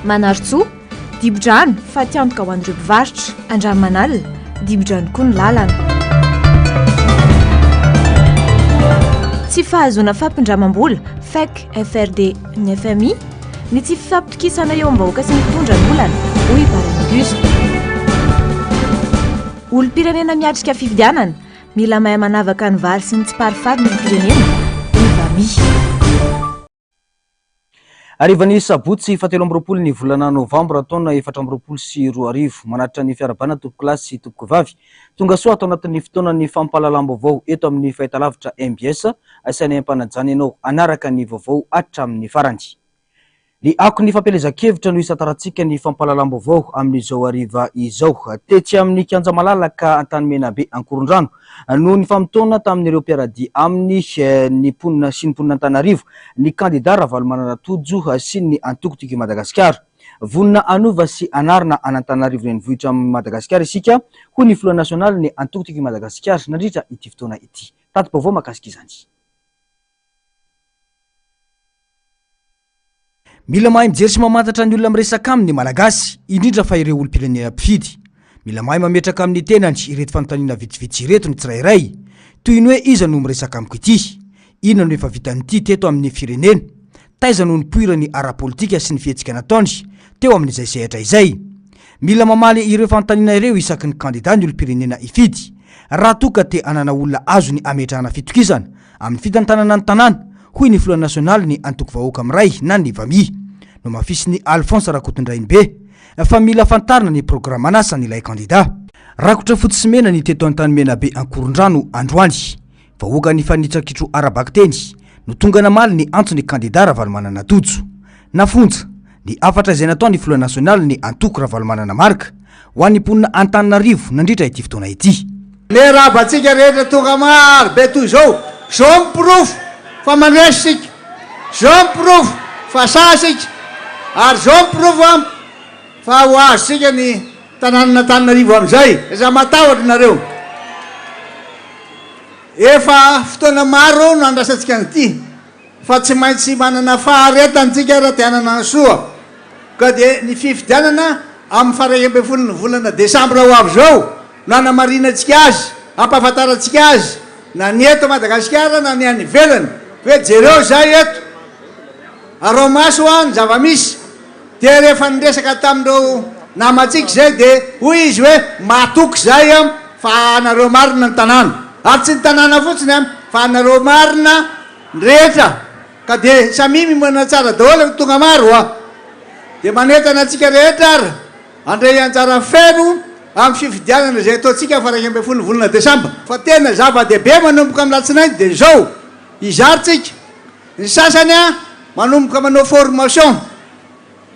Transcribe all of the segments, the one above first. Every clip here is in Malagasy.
Manarintsoa, dibo-drano, fatiantoka ho an'ireo mpivarotra. Andranomanalina, dibo-drano koa ny lalana. Tsy fahazoana fampindramam-bola, FEC, FRD, ny fmi, ny tsy fifampitokisana eo amin'ny vahoaka sy ny mpitondra no olana, hoy i Barany Auguste. Olom-pirenena miatrika fifidianana, mila mahay manavaka ny vary sy ny tsiparifary ny olom-pirenena, hoy i Bami. Harivan'ny sabotsy fahatelo amby 20 ny volana novambra taona 2024. Manatitra ny fiarahabana tompokolahy sy tompokovavy. Tonga soa ato anatin'ny fotoanan'ny fampahalalam-baovao eto amin'ny fahitalavitra mbs. Asainay am-panajana ianao hanaraka ny vaovao hatramin'ny farany. Ny akon'ny fampielezan-kevitra no hisantarantsika ny fampahalalam-baovao amin'izao hariva izao. Tetsy amin'ny kianja malalaka Antanimenabe Ankorondrano no nifamotoana tamin'ireo mpiara-dia aminy ny mponina sy ny mponin'Antananarivo ny kandida Ravalomanana Tojo sy ny antoko Tiako i Madagasikara. Vonona hanova sy hanarina an'Antananarivo renivohitra amin'i Madagasikara isika, hoy ny filoha nasionalin'ny antoko Tiako i Madagasikara nandritra ity fotoana ity. Tati-baovao mahakasika izany. Mila mahay mijery sy mamantatra ny olona miresaka aminy ny Malagasy, indrindra fa ireo olom-pirenena mpifidy. Mila mahay mametraka amin'ny tenany ireto fanontaniana vitsivitsy ireto ny tsirairay, toy ny hoe iza no miresaka amiko ity? Inona no efa vitan'ity teto amin'ny firenena? Taiza no nipoirany ara-politika sy ny fihetsika nataony teo amin'izay sehatra izay? Mila mamaly ireo fanontaniana ireo isaky ny kandida ny olom-pirenena hifidy, raha toa ka te hanana olona azony ametrahana fitokisana amin'ny fitantanana ny tanàna, hoy ny filoha nasionalin'ny antoko Vahoaka Miray na ny Vami. Nomafisin'i Alphonse Rakotondrainibe fa mila fantarina ny programan'asan'ilay kandida. Rakotra fotsy sy mena ny teto Antanimenabe Ankorondrano androany. Vahoaka nifanitsa-kitro ara-bakiteny no tonga namaly ny antson'ny kandida Ravalomanana Tojo. Nafonja ny hafatra izay nataon'ny filoha nasionalin'ny antoko Ravalomanana Marc ho an'ny mponina Antananarivo nandritra ity fotoana ity. Miarahaba antsika rehetra tonga maro be toy izao. Izao ny porofo fa mandresy isika. Izao ny porofo fa sahy isika. Ary izao ny porofo fa ho azontsika ny tanànan'Antananarivo amin'izay. Aza matahotra nareo. Efa fotoana maro no andrasantsika an'ity. Fa tsy maintsy manana faharetana isika raha te hanana ny soa. Ka dia ny fifidianana amin'ny faha 11 ny volana desambra ho avy izao no hanamarinantsika azy, hampahafantarantsika azy na ny eto Madagasikara na ny any ivelany hoe jereo izay eto, araho maso hoa ny zava-misy. Dia rehefa niresaka tamin'ireo namantsika izay dia hoy izy hoe matoky izay fa anareo marina ny tanàna. Ary tsy ny tanàna fotsiny fa anareo marina Ny rehetra ka dia samia mimana tsara daholo tonga maro a! Dia manentana antsika rehetra ary handray anjara feno amin'ny fifidianana izay ataontsika faha 11 volana desambra fa tena zava-dehibe manomboka amin'ny latsinainy dia izao hizara tsika ny sasany a manomboka manao formation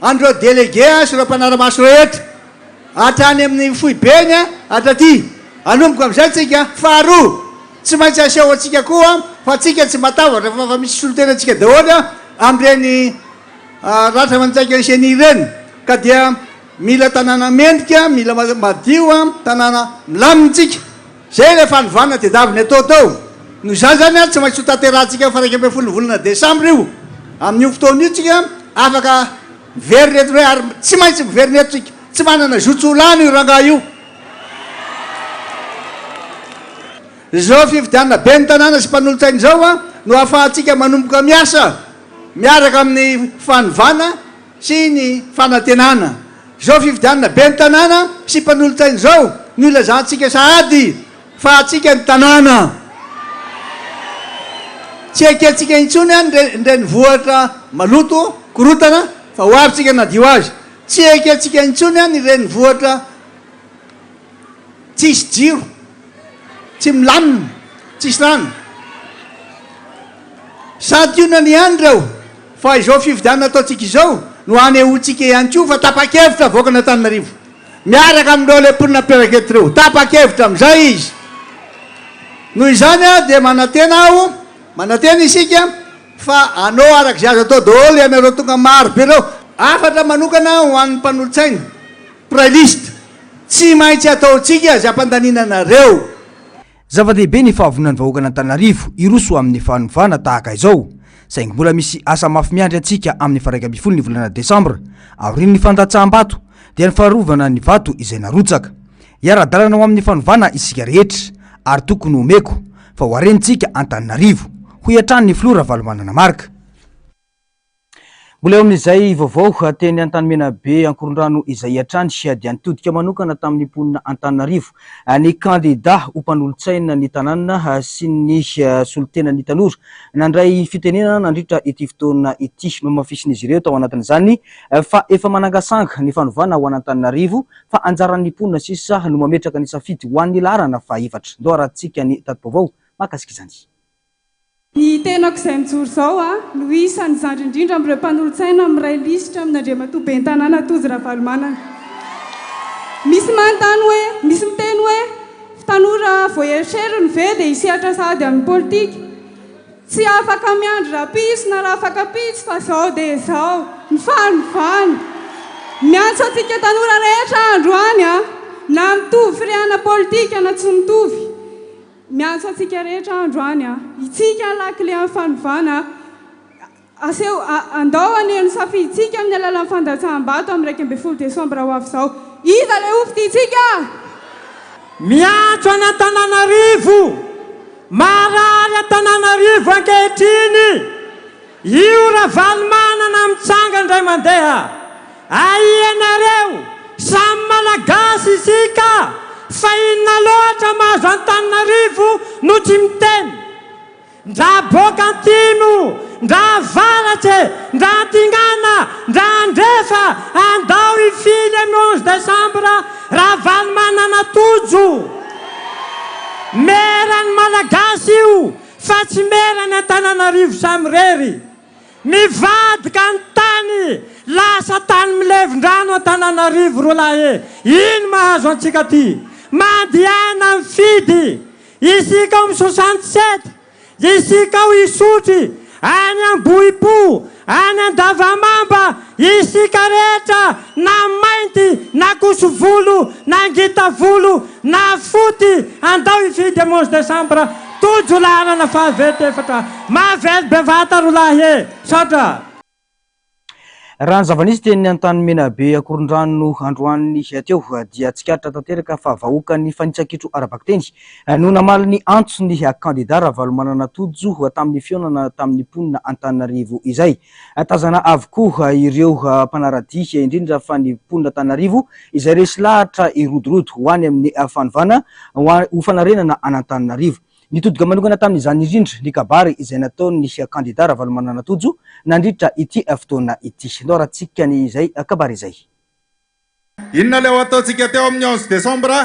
an'ireo délégué sy ireo mpanara-maso rehetra hatrany amin'ny foibeny hatraty. Hanomboka amin'izay tsika. Faharoa, tsy maintsy aseho antsika koa fa tsika tsy matahotra fa efa misy solontenantsika daholo amin'ireny ratra manjaika ny ceni ireny. Ka dia mila tanàna mendrika, mila madio, tanàna milamina tsika. Zay ilay fanovana tedaviny atao tao. Noho izany izany an, tsy maintsy ho tanterahantsika amin'ny faha 11 ny volana desambra io. Amin'io fotoana io tsika afaka miverina eto indray ary tsy maintsy miverina eto tsika. Tsy manana zo tsy ho lany io rangahy io. Izao fifidianana ben'ny tanàna sy mpanolotsaina izao an, no ahafahantsika manomboka miasa miaraka amin'ny fanovana sy ny fanantenana. Izao fifidianana ben'ny tanàna sy mpanolotsaina izao no ilazantsika sahady fa antsika ny tanàna. Tsy ekentsika intsony ny renivohitra maloto, korontana, fa ho avy tsika hanadio azy. Tsy ekentsika intsony ny renivohitra tsisy jiro, tsy milamina, tsisy rano. Santionany ihany ireo fa izao fifidianana ataontsika izao no hanehoantsika ihany koa fa tapa-kevitra avoakan'Antananarivo miaraka amin'ireo ilay mponina mipetraka eto ireo. Tapa-kevitra amin'izay izy. Noho izany dia manantena aho, manantena isika fa hanao araka izay azo atao daholo ianareo tonga maro be ireo. Hafatra manokana ho an'ny mpanolotsaina, mpiray lista, tsy maintsy ataontsika izay hampandaniana anareo. Zava-dehibe ny fahavononan'ny vahoakan'Antananarivo hiroso amin'ny fanovana tahaka izao. Saingy mbola misy asa mafy miandry antsika amin'ny faha-11 ny volana desambra, aorian'ny fandatsaham-bato, dia ny faharovana ny vato izay narotsaka. Hiara-dalana ho amin'ny fanovana isika rehetra, ary tokony homeko fa ho harenintsika Antananarivo, hoy hatrany ny filoha Ravalomanana Marc. Mbola eo amin'izay vaovao teny Antanimenabe Ankorondrano izay hatrany dia nitodika manokana tamin'ny mponina Antananarivo ny kandida ho mpanolotsaina ny tanàna sy ny solontenan'ny tanora nandray fitenenana nandritra ity fotoana ity. Nohamafisin'izy ireo tao anatin'izany fa efa manangasanga ny fanovana ho an'Antananarivo fa anjaran'ny mponina sisa no mametraka ny safidy ho an'ny laharana fahefatra. Ndao arahantsika ny tati-baovao mahakasika izany. Ny tenako izay mijoro izao no isan'ny zandry indrindra amin'ireo mpanolotsaina miray lisitra amin'Andriamatoa Ben'ny Tanàna Tojo Ravalomanana. Misy manontany hoe, misy miteny hoe, tanora vao erotrerony ve dia hisehatra sahady amin'ny politika? Tsy afaka miandry rahampitso na rahafakampitso fa izao dia izao, ny fanovana. Miantso antsika tanora rehetra aho androany, na mitovy firehana politika na tsy mitovy. Miantso antsika rehetra aho androany a! Itsika ny lakile amin'ny fanovana a! Aseho, andao haneho ny safidintsika amin'ny alalan'ny fandatsaham-bato amin'ny 11 desambra ho avy izao. Iza ilay hofidintsika? Miantso an'Antananarivo! Marary Antananarivo ankehitriny! Io Ravalomanana mitsanga indray mandeha. Ahianareo, samy Malagasy isika fa inona loatra mahazo Antananarivo no tsy miteny? Ndra boaka antimo, ndra avaratse, ndra antignana, ndra andrefa, andao hifily amin'ny 11 décembre Ravalomanana Tojo. Meran'ny Malagasy io. Fa tsy mera ny Antananarivo samirery. Mivadika ny tany, lasa tany milevin-drano Antananarivo rolahy e! Ino mahazo antsika aty? Mandehana mifidy! Isika ao amin'ny 67, isika ao Isotry, any Ambohipo, any Andavamamba, isika rehetra na mainty na kosovolo na ngita volo na foty andao hifidy am 11 décembre tojo laharana faha 24 mahavelo bevata rolahy e! Misaotra. Raha ny zava-nisy teny Antanimenabe Ankorondrano androany teo dia tsikaritra tanteraka fa vahoakan'ny fanitsakitro ara-bakiteny no namaly ny antson'ny kandida Ravalomanana Tojo tamin'ny fihaonana tamin'ny mponina Antananarivo izay. Tazana avokoa ireo mpanara-dia, indrindra fa ny mponin'Antananarivo izay resy lahatra hirodorodo ho any amin'ny fanovana ho fanarenana an'Antananarivo. Nitodika manokana tamin'izany indrindra ny kabary izay nataon'ny kandida Ravalomanana Tojo nandritra ity fotoana ity. Ndao arahantsika ny izay kabary izay. Inona ilay ho ataontsika teo amin'ny 11 décembre?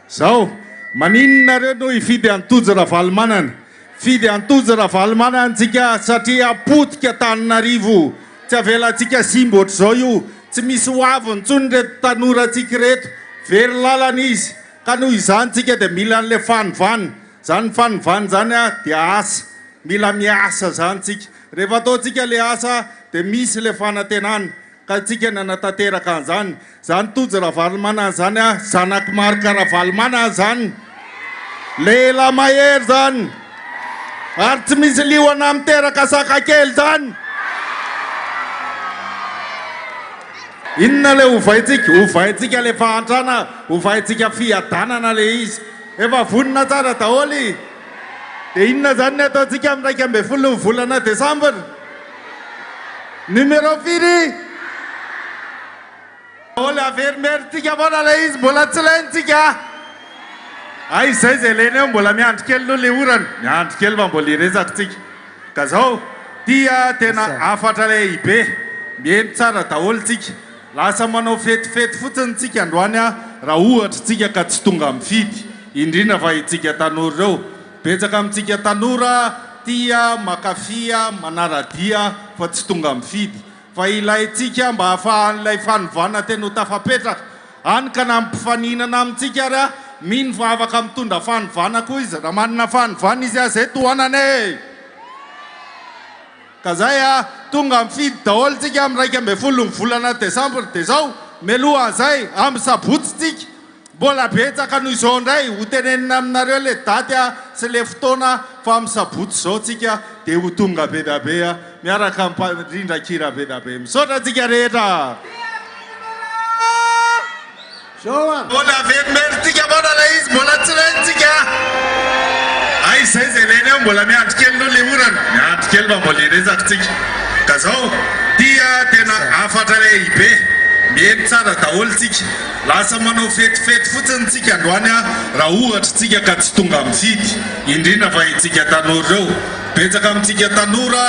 Zao, maninona nareo no hifidy an'i Tojo Ravalomanana? Fidy an'i Tojo Ravalomanana tsika satria potika Antananarivo. Tsy avelantsika simba ohatr'izao io. Tsy misy ho aviny intsony ireto tanorantsika ireto. Very lalana izy. Ka noho izany tsika dia mila an'ilay fanovana. Izany fanovana izany dia asa. Mila miasa izany tsika. Rehefa ataontsika ilay asa dia misy ilay fanantenana ka isika nanatanteraka an'izany. Izany Tojo Ravalomanana izany a, zanak'i Marc Ravalomanana izany. Lehilahy mahery izany. Ary tsy misy liona miteraka saka kely izany. Inona ilay ovaintsika? Ovaintsika ilay fahantrana, ovaintsika fiadanana ilay izy. Efa vonona tsara daholo e! Dia inona izany ny ataontsika amin'ny 11 ny volana desambra? Numéro firy? Daholo averimberintsika foana ilay izy mbola tsy laintsika. Aiza izay izay lena eo mbola miandry kely aloha ilay orana. Miandry kely fa mbola hiresaka tsika. Ka zao, tia tena hafatra lehibe. Miheno tsara daholo tsika. Lasa manao fetifety fotsiny tsika androany raha ohatra tsika ka tsy tonga mifidy, indrindra fa itsika tanora ireo. Betsaka amintsika tanora tia makafia manaradia fa tsy tonga mifidy. Fa ilaintsika mba ahafahan'ilay fanovana tena ho tafapetraka. Hany ka na mpifaninana amintsika ary aho mino fa afaka mitondra fanovana koa izy raha manana fanovana izy aho zay tohanana e! Ka zay a! Tonga mifidy daholo tsika amin'ny 11 ny volana desambra dia zao, mialoha an'izay, amin'ny sabotsy tsika. Mbola betsaka noho izao indray ho tenenina aminareo le daty sy le fotoana fa amin'ny sabotsy izao tsika dia ho tonga be dia be miaraka amin'ny mpandrindran-kira be dia be. Misaotra antsika rehetra. Zao ary. Mbola averimberintsika foana ilay izy, mbola tsy rentsika. Aiza aiza ireny eo, mbola miandry kely aloha le orana. Miandry kely fa mbola hiresaka tsika. Ka zao, ty tena hafatra lehibe. Mihaino tsara daholo tsika. Lasa manao fetifety fotsiny tsika androany raha ohatra tsika ka tsy tonga mifidy, indrindra fa itsika tanora ireo. Betsaka amintsika tanora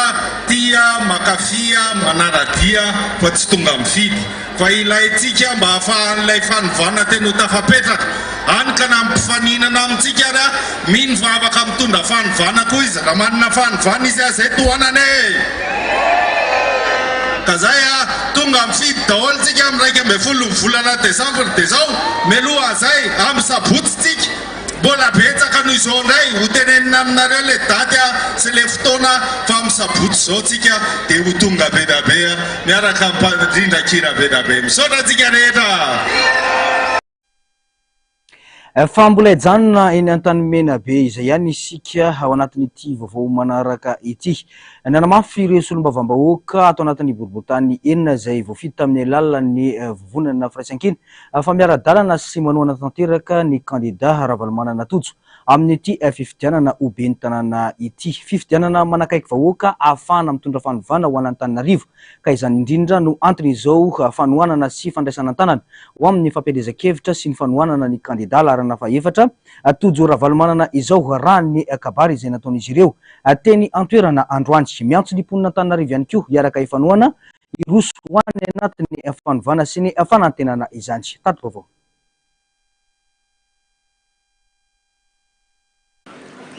tia makafia manara-dia fa tsy tonga mifidy. Fa ilaintsika mba hahafahan'ilay fanovana tena ho tafapetraka. Hany ka na mpifaninana amintsika ary mino fa afaka mitondra fanovana koa izy raha manana fanovana izy zay tohanana e! Ka zay a! Tonga mifidy daholo tsika amin'ny 11 ny volana desambra dia zao mialoha zay amin'ny sabotsy tsika Mbola betsaka noho izao indray ho tenenina aminareo le daty sy le fotoana fa amin'ny sabotsy izao tsika dia ho tonga be da be miaraka amin'ny mpandrindran-kira be da be. Misaotra antsika rehetra. Fa mbola hijanona eny Antanimenabe izay ihany isika ao anatin'ity vaovao manaraka ity. Nanamafy ireo solombavambahoaka ato anatin'ny boriborintany enina izay voafidy tamin'ny alalan'ny vovonana Firaisankina fa miara-dalana sy manohana tanteraka ny kandida Ravalomanana Tojo amin'ity fifidianana ho ben'ny tanàna ity. Fifidianana manakaiky vahoaka ahafahana mitondra fanovana ho an'Antananarivo ka izany indrindra no anton'izao fanohanana sy fandraisana an-tanana ho amin'ny fampielezan-kevitra sy ny fanohanana ny kandida laharana fahefatra Tojo Ravalomanana izao raha ny kabary izay nataon'izy ireo teny an-toerana androany. Miantso ny mponin'Antananarivo ihany koa hiaraka hifanohana Hiroso ho any anatin'ny fanovana sy ny fanantenana izany. Tati-baovao.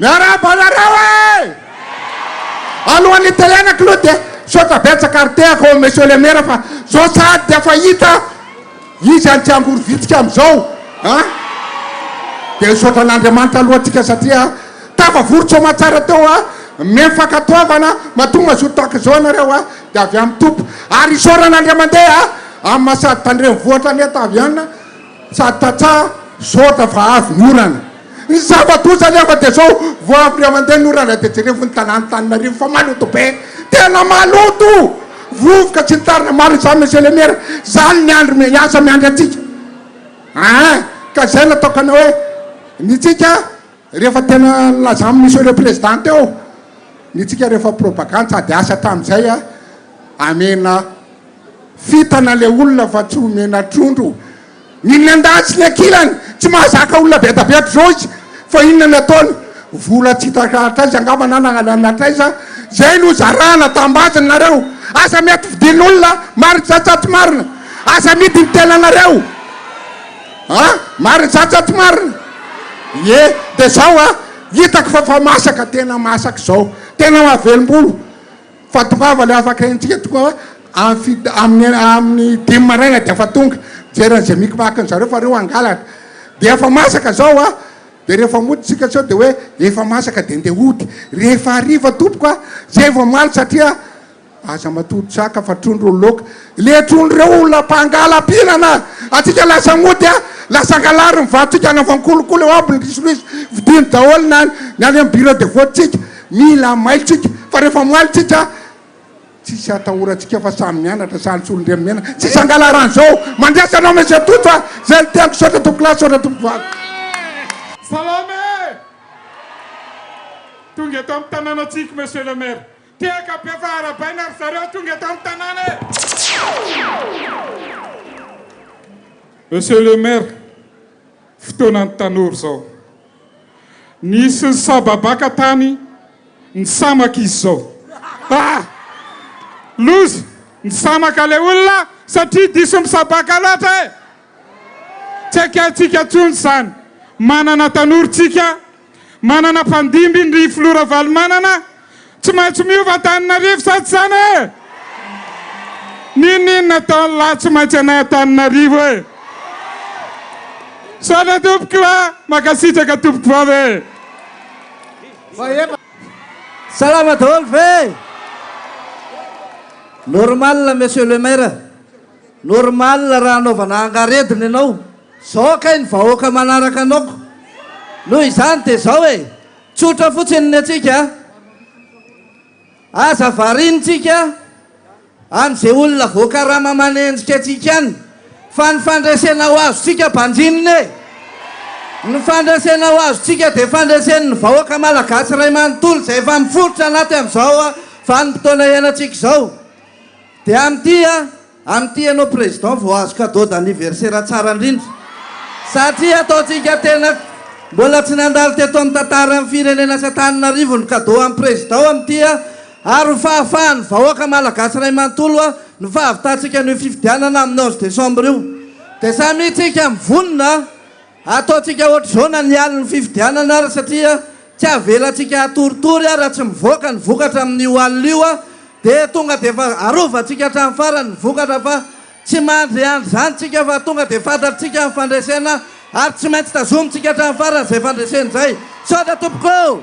Miarahaba anareo e! Alohan'ny hitenenako aloha dia misaotra betsaka ary tehaka ao Monsieur le Maire fa zao sahady dia efa hita izy any Tsiangorovitsika amin'izao a! Dia misaotra an'Andriamanitra aloha antsika satria Tafavory soamatsara teo a, omeny fankatoavana, matoa mazoto tahaka izao ianareo a, dia avy amin'ny Tompo. Ary isaorana Andriamandeha a, amin'ny maha sady tandrenivohitra an'i Taviana, sady tantsaha, misaotra fa avy ny orana. Ny zava-doza anefa dia izao, vao avy Andriamandeha ny orana dia jerevo ny tanàn'Antananarivo fa maloto be, tena maloto! Vovoka tsy nitarina, marina izany Monsieur le Maire, izany ny andro miasa miandry antsika. Aa, ka izay no ataoko anao hoe, ny tsika, Rehefa tena nilazan'i Monsieur le Président teo ny tsika rehefa propagande sady asa tamin'izay a, amena fitana le olona fa tsy omena trondro. Ny ny andaniny sy ny ankilany tsy mahazaka olona be da be ohatr'izao izy fa inona ny ataony? Vola tsy hita hatraiza angamba na nangalana hatraiza, zay no zarahana tambaziny nareo, aza mety vidian'olona, marina sa tsy marina? Aza amidy ny tenanareo. A! Marina zany sa tsy marina? Ie, de zao a, hitako fa fa masaka, tena masaka izao, tena mahavelom-bolo, fa tongava le afaka henontsika tonga amin'ny fit- amin'ny amin'ny dimy maraina de efa tonga, mijery an'izay mikimaky zareo fa reo hangalatra, de efa masaka zao a, de rehefa mody tsika sao de hoe efa masaka de ndeha hody, rehefa hariva tompoko a, zay vao maly satria Aza matory traka fa trondro ny laoka. Le trondro reo olona mpangala-pihinana. Atsika lasa mody a, lasa angalary ny vatsika anaovany kolikoly eo aby ny risoriso. Vidiny daholo na ny any amin'ny bureau de vote tsika. Mila mailo tsika fa rehefa mailo tsika tsisy atahorantsika fa samy mianatra samy tsy olon-dremena. Tsisy angalarana zao. Mandresy anao Monsieur Tojo a. Zay ny teniko. Misaotra tompokolahy, misaotra tompokovavy. Salama e! Tonga eto amin'ny tanànantsika Monsieur le Maire. Tehaka be fa arabaina ry zareo tonga eto amin'ny tanàna e! Monsieur le maire, fotoanan'ny tanora izao. Nisy nisababaka tany, nisamaka izy izao. Ah! Loza! Nisamaka ilay olona satria diso misabaka loatra e! Tsy ekentsika intsony izany. Manana tanora tsika. Manana mpandimby ny filoha Ravalomanana, tsy maintsy miova Antananarivo sa tsy zany e! N'inon'inona ataon'lah tsy maintsy anay Antananarivo e! Misaotra tompoko a! Mankasitraka tompoko vavy e! Salama daholo ve? Normal monsieur le maire, normal raha anaovana angaredona ianao. Zao kay ny vahoaka manaraka anao ko. Noho izany dia zao e, tsotra fotsiny ny antsika a. Aza variana tsika amin'izay olona voakarama manenjika antsika any fa ny fandresena ho azontsika banjinina e! Ny fandresena ho azontsika dia fandresen'ny vahoaka malagasy iray manontolo izay efa miforitra anaty amin'izao vanim-potoana iainantsika izao. Dia amin'ity a! Amin'ity ianao président vao azo cadeau d'anniversaire tsara indrindra satria ataontsika tena mbola tsy nandalo teto amin'ny tantaran'ny firenena sy Antananarivo ny cadeau an'ny président amin'ity ary ho fahafahan'ny vahoaka malagasy iray manontolo no fahavitantsika an'io fifidianana amin'ny 11 décembre io dia samia tsika mivonona Ataontsika ohatr'izao na ny alin'ny fifidianana ary satria tsy avelantsika hatoritory ary raha tsy mivoaka ny vokatra amin'io alina io dia tonga dia efa arovantsika hatramin'ny farany ny vokatra fa tsy mandry andry izany tsika fa tonga dia fantatritsika ny fandresena ary tsy maintsy tazomintsika hatramin'ny farany izay fandresena izay. Misaotra tompoko ô!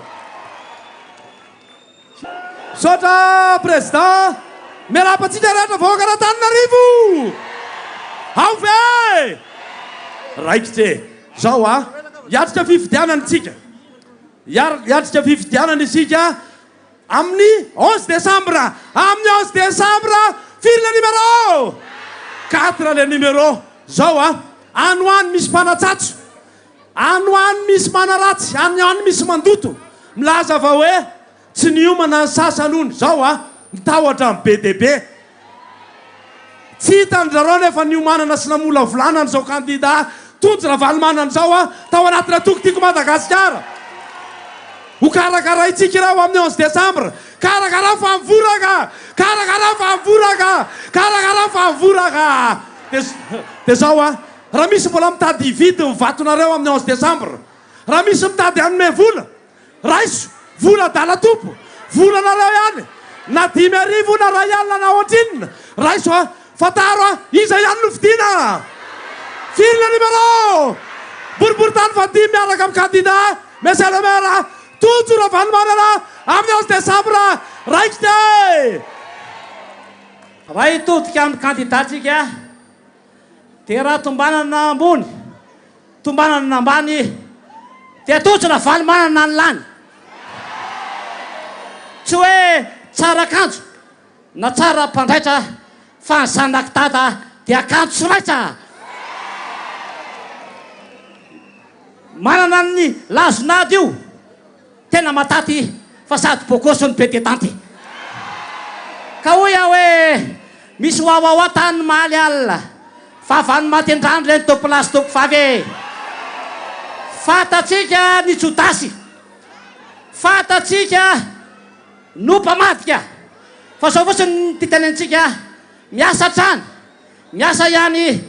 Misaotra Président! Miarahaba antsika rehetra vahoakan'Antananarivo! Ao ve? Raikitra e! Zao a! Hiatrika fifidianana isika. Hiatrika fifidianana isika amin'ny 11 décembre. Amin'ny 11 décembre, firy le numéro? Quatre le numéro. Zao a! Any ho any misy mpanatsatso. Any ho any misy manaratsy, any ho any misy mandoto. Milaza fa hoe tsy niomana ny sasany hono. Zao a! Ny tahotra ny be dia be. Tsy hitan-dry zareo nefa niomanana sy namolavolana an'izao kandida Tojo Ravalomanana izao a! Tao anatin'ny antoko Tiako Madagasikara. Ho karakaraintsika ireo amin'ny 11 décembre. Karakarao fa mivoraka! Karakarao fa mivoraka! Karakarao fa mivoraka! Dia dia zao a! Raha misy mbola mitady hividy ny vatonareo amin'ny 11 décembre, raha misy mitady hanome vola, Raiso, vola adala tompo, volanareo ihany, na 5000 na 1000 na ohatrinona, raiso a, fantaro a, iza ihany no fidiana? Firy le numéro? Boriboritany fahadimy miaraka amin'ny candidat Monsieur le maire Tojo Ravalomanana amin'ny 11 décembre, raikitra e! Raha hitodika amin'ny candidat-tsika dia raha tombanana ambony Tombanana ambany dia tojo Ravalomanana ny lany. Tsy hoe tsara akanjo na tsara mpanjaitra fa ny zanak'i Dada dia kanto sy raitra. Manana ny lazon'ady io. Tena mataty fa sady bogosy no be detanty. Ka hoy aho hoe misy wawawa tany maly alina, vavan'ny maty an-drano ireny tompolahy sy tompovavy e! Fantatsika ny Jodasy, fantatsika no mpamadika, fa zao fotsiny no titenenintsika, miasa hatrany, miasa ihany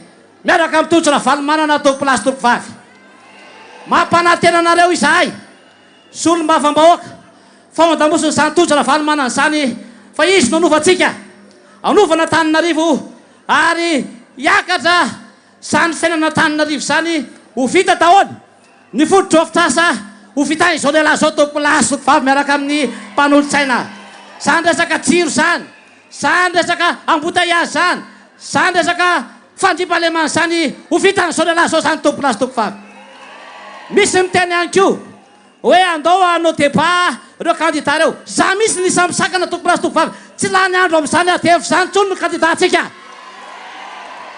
miaraka amin'i Tojo Ravalomanana tompolahy sy tompovavy. Mampanantena anareo izahay. Solombavambahoaka, fa ao an-damosin'izany Tojo Ravalomanana izany fa izy no hanova antsika, hanova an'Antananarivo ary hiakatra izany fiainan'Antananarivo izany ho vita daholo ny fotodrafitrasa ho vitan'izao lehilahy izao tompokolahy sy tompovavy miaraka amin'ny mpanolotsaina. Izany resaka jiro izany, izany resaka embouteillage izany, izany resaka fandriampahalemana izany ho vitan'izao lehilahy izao izany tompokolahy sy tompovavy. Misy miteny ihany koa hoe andao hanao débat ireo candidat ireo. Za mihitsy no isan'ny misakana tompokolahy sy tompovavy. Tsy lany andro amin'izany ady hevitra izany intsony ny candidat-ntsika.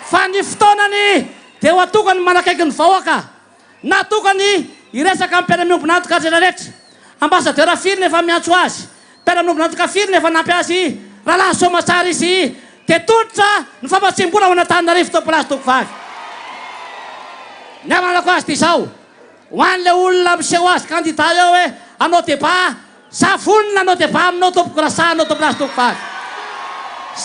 Fa ny fotoanany dia ho atokany manakaiky ny vahoaka. Natokany hiresaka amin'ny mpiara-miombon'antoka rehetra rehetra. Ambassadeur firy no efa miantso azy? Mpiara-miombon'antoka firy no efa nampy azy? Raha lany soamatsara izy dia tolotra ny famatsiam-bola ho an'Antananarivo tompolahy sy tompovavy. Ny hamanako azy dia izao, ho an'ilay olona miseho azy candidat eo hoe hanao débat, za vonona hanao débat aminao tompoko raha sahy hanao tompolahy sy tompovavy.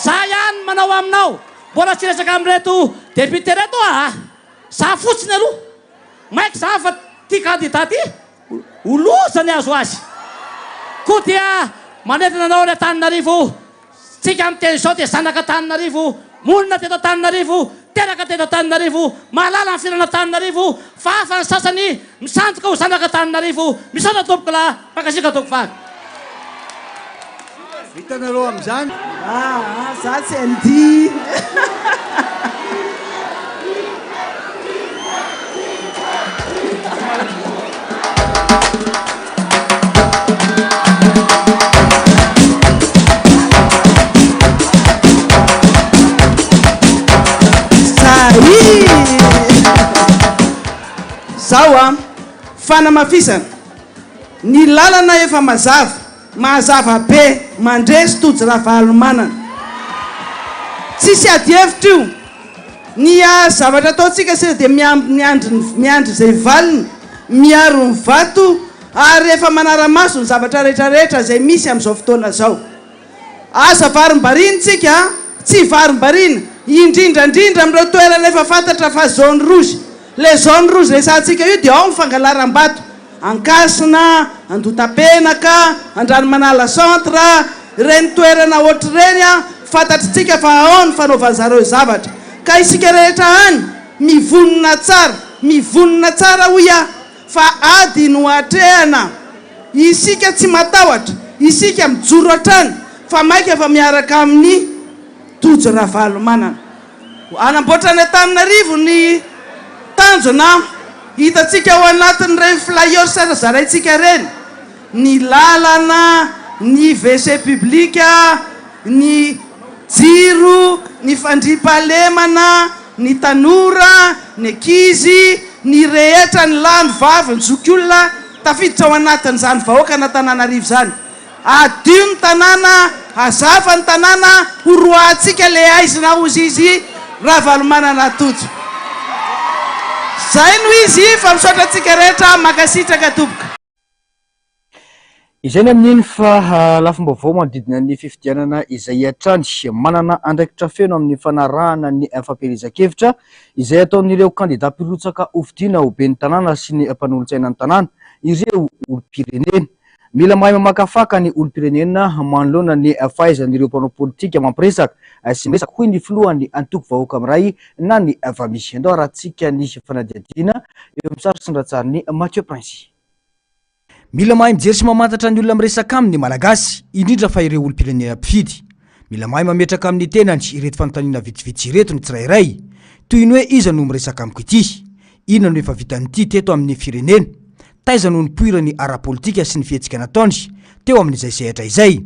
Za ihany manao aminao, mbola tsy hiresaka amin'ireto député ireto aho a! Za fotsiny aloha maika zany fa ty candidat ty ho loza ny azo azy. Koa dia manentana anao ry Antananarivo, tsika miteny izao dia zanak'Antananarivo, monina teto Antananarivo, teraka teto Antananarivo, mahalala ny fiainan'Antananarivo, fa hafa ny sasany misandoka ho zanak'Antananarivo. Misaotra tompokolahy, mankasitraka tompovavy. Hitanareo amin'izany. Aa za tsy handihy. Zao an! Fanamafisana, Ny lalana efa mazava, mazava be, mandresy Tojo Ravalomanana. Tsisy ady hevitra io. Ny zavatra ataontsika sisa dia miandry miandry izay valiny, miaro ny vato ary efa manara-maso ny zavatra rehetra rehetra izay misy amin'izao fotoana izao. Aza varimbariana tsika a! Tsy varimbariana, indrindra indrindra amin'ireo toerana efa fantatra fa zone rouge. Ilay zone rouge resahantsika io dia ao ny fangalaram-bato, Ankasina, Andotapenaka, Andranomanala centre, ireny toerana ohatr'ireny a, fantatritsika fa ao ny fanaovan'zareo zavatra. Ka isika rehetra any, mivonona tsara, mivonona tsara hoy aho, fa ady no atrehana. Isika tsy matahotra, isika mijoro hatrany fa maika fa miaraka amin'i Tojo Ravalomanana. Hanamboatra an'Antananarivo ny tanjona hitantsika ao anatin'ireny flyers zaraintsika ireny, ny lalana, ny WC public, ny jiro, ny fandriampahalemana, ny tanora, ny ankizy, ny rehetra, ny lahy, ny vavy, ny zokiolona, tafiditra ao anatin'izany vahoakan'Antananarivo izany. Hadio ny tanàna, hazava ny tanàna, horoahantsika le haizina hozizy Ravalomanana Tojo. Zay no izy fa misaotra antsika rehetra, mankasitraka tompoko. Izay ny amin'iny fa lafim-baovao manodidina ny fifidianana izay hatrany. Manana andraikitra feno amin'ny fanarahana ny fampielezan-kevitra izay ataon'ireo kandida mpirotsaka hofidiana ho ben'ny tanàna sy ny mpanolotsaina ny tanàna ireo olom-pirenena. Mila mahay mamakafaka ny olom-pirenena manoloana ny fahaizan'ireo mpanao politika mampiresaka sy miresaka, hoy ny filohan'ny antoko Vahoaka Miray na ny Vami. Andao harahantsika ny fanadihadiana eo amin'ny sary sy ny ratsarin'i Mathieu Princy. Mila mahay mijery sy mamantatra ny olona miresaka aminy ny Malagasy, indrindra fa ireo olom-pirenena mpifidy. Mila mahay mametraka amin'ny tenany ireto fanontaniana vitsivitsy ireto ny tsirairay, toy ny hoe iza no miresaka amiko ity? Inona no efa vitan'ity teto amin'ny firenena? Taiza no nipoirany ara-politika sy ny fihetsika nataony teo amin'izay sehatra izay?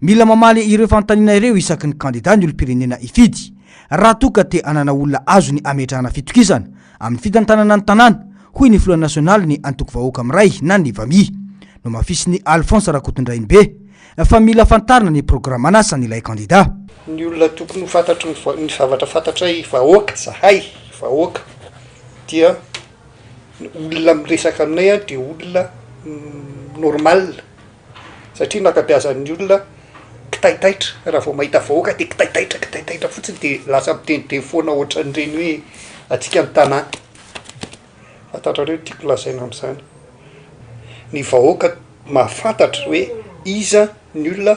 Mila mamaly ireo fanontaniana ireo isaky ny kandida ny olom-pirenena hifidy, raha toa ka te hanana olona azony ametrahana fitokisana amin'ny fitantanana ny tanàna, hoy ny filoha nasionalin'ny antoko Vahoaka Miray na ny Vami. Nomafisin'i Alphonse Rakotondrainibe fa mila fantarina ny programan'asan'ilay kandida. Ny olona tokony ho fantatry ny ny zavatra fantatray vahoaka zahay vahoaka dia ny olona miresaka aminay an dia olona normal satria ny ankabeazan'ny olona kitaitaitra raha vao mahita vahoaka dia kitaitaitra kitaitaitra fotsiny dia lasa miteniteny foana ohatran'ireny hoe antsika ny tanàna fantatrareo ny tiako lazaina am'zany ny vahoaka mahafantatra hoe iza ny olona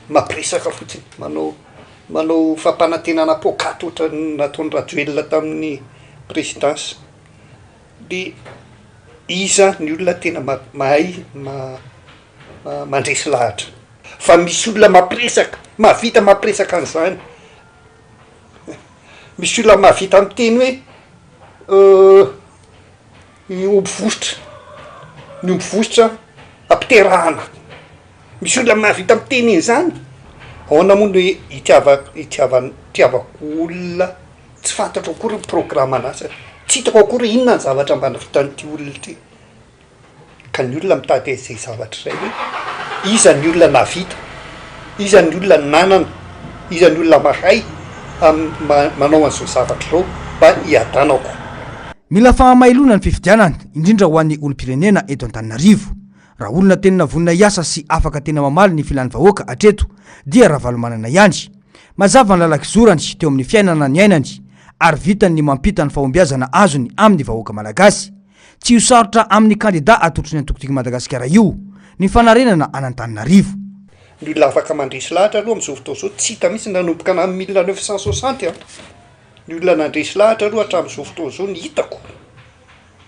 mampiresaka fotsiny manao manao fampanantenana poakaty ohatran'ny nataon'i Rajoelina tamin'ny présidence de iza ny olona tena mahay mandresy lahatra fa misy olona mampiresaka mahavita mampiresaka an'izany misy olona mahavita miteny hoe ny omby vositra ny omby vositra ampiterahana Misy olona mahavita miteny an'izany? Ahoana moa no itiava- itiavan- itiavako olona tsy fantatro akory ny programan'asany, tsy hitako akory hoe inona ny zavatra mba navitan'ity olona ity. Ka ny olona mitady an'izay zavatra izay hoe iza ny olona nahavita, iza ny olona nanana, iza ny olona mahay am- ma- manao an'izao zavatra izao mba hiadanako. Mila fahamailoana ny fifidianana, indrindra ho an'ny olom-pirenena eto Antananarivo. Raha olona tena vonona hiasa sy afaka tena mamaly ny filan'ny vahoaka hatreto dia Ravalomanana ihany. Mazava ny lalan-kizorany teo amin'ny fiainana niainany ary vitany ny mampita ny fahombiazana azony amin'ny vahoaka malagasy. Tsy ho sarotra amin'ny kandida atolotry ny antoko Tiako Madagasikara io ny fanarenana an'Antananarivo. Ny olona afaka mandresy lahatra aloha amin'izao fotoana izao tsy hita mihitsy nanomboka na 1960 an, ny olona nandresy lahatra aloha hatramin'izao fotoana izao ny hitako